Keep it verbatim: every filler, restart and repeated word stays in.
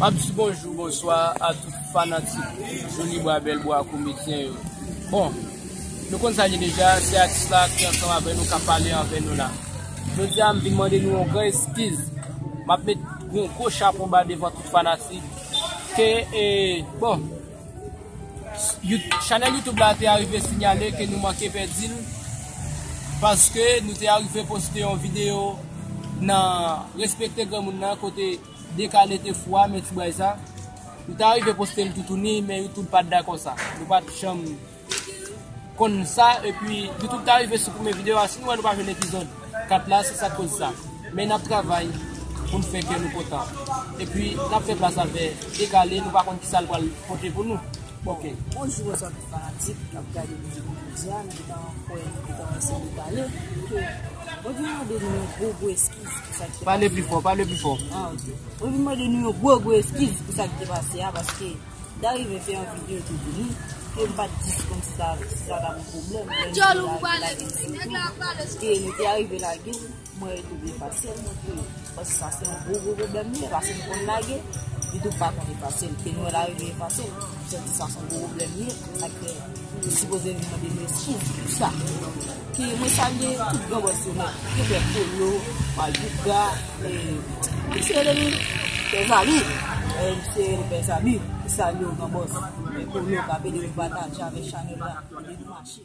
M ap di bonjou, bonswa a tout fanatik Joli Bwa Bèl Bwa komedyen yo. Bon, nou konn sa l ye deja, se atis la ki ansanm avè nou, k ap pale avè nou la. Jodi a, m vin mande nou yon gran eskiz. M ap met yon gwo chapo ba devan tout fanatik. Ke, e, bon, You- chanèl YouTube la te arive sinyale ke nou manke pèdi l, paske nou te arive poste yon videyo nan Respekte Granmoun nan, kote Dekale te fou a, men ti bway sa. Nou te arive poste l toutouni, men YouTube pa t dakò sa. Nou pa t janm konn sa, epi YouTube te arive siprime videyo a. Si nou wè nou pa jwenn epizòd kat la, se sa k koz sa. Men n ap travay pou n fè kè nou kontan. Epi, n ap fè plas avè Dekale, nou pa konn ki sa l pral pote pou nou. Ok. Bonjou, bonswa tout fanatik k ap gade videyo jodi a. Nou gentan kwè, nou gentan wè se Dekale. Ok. Mwen vin mande nou yon gwo, gwo eskiz pou sa ki te pase a. Pale pi fò, pale pi fò. Ah, ok. Mwen vin mande nou yon gwo, gwo eskiz pou sa ki te pase a, paske n te arive fè yon videyo toutouni, ke m pa t di si kòmsi sa, si sa t ap yon pwoblèm, lè nou te arive lage l sou YouTube, ke nou te arive lage l, mwen retounen efase l, mwen tou. Paske sa se yon gwo, gwo pwoblèm li ye, paske nou konn lage, li tou pa konn efase l. Ke nou wè l arive efase l, m santi sa se yon gwo pwoblèm li ye, sa k fè li sipoze vin mande nou eskiz pou sa. Ke mwen salye tout gran bòs yo nèt, ke pè Polo, Malpougra, e, ki se rele li? Pè Zali. E, ki se rele Pè Zali. Mwen salye w, gran bòs. Pè Polo, k ap ede nou pataje avèk chanèl la, ede nou mache.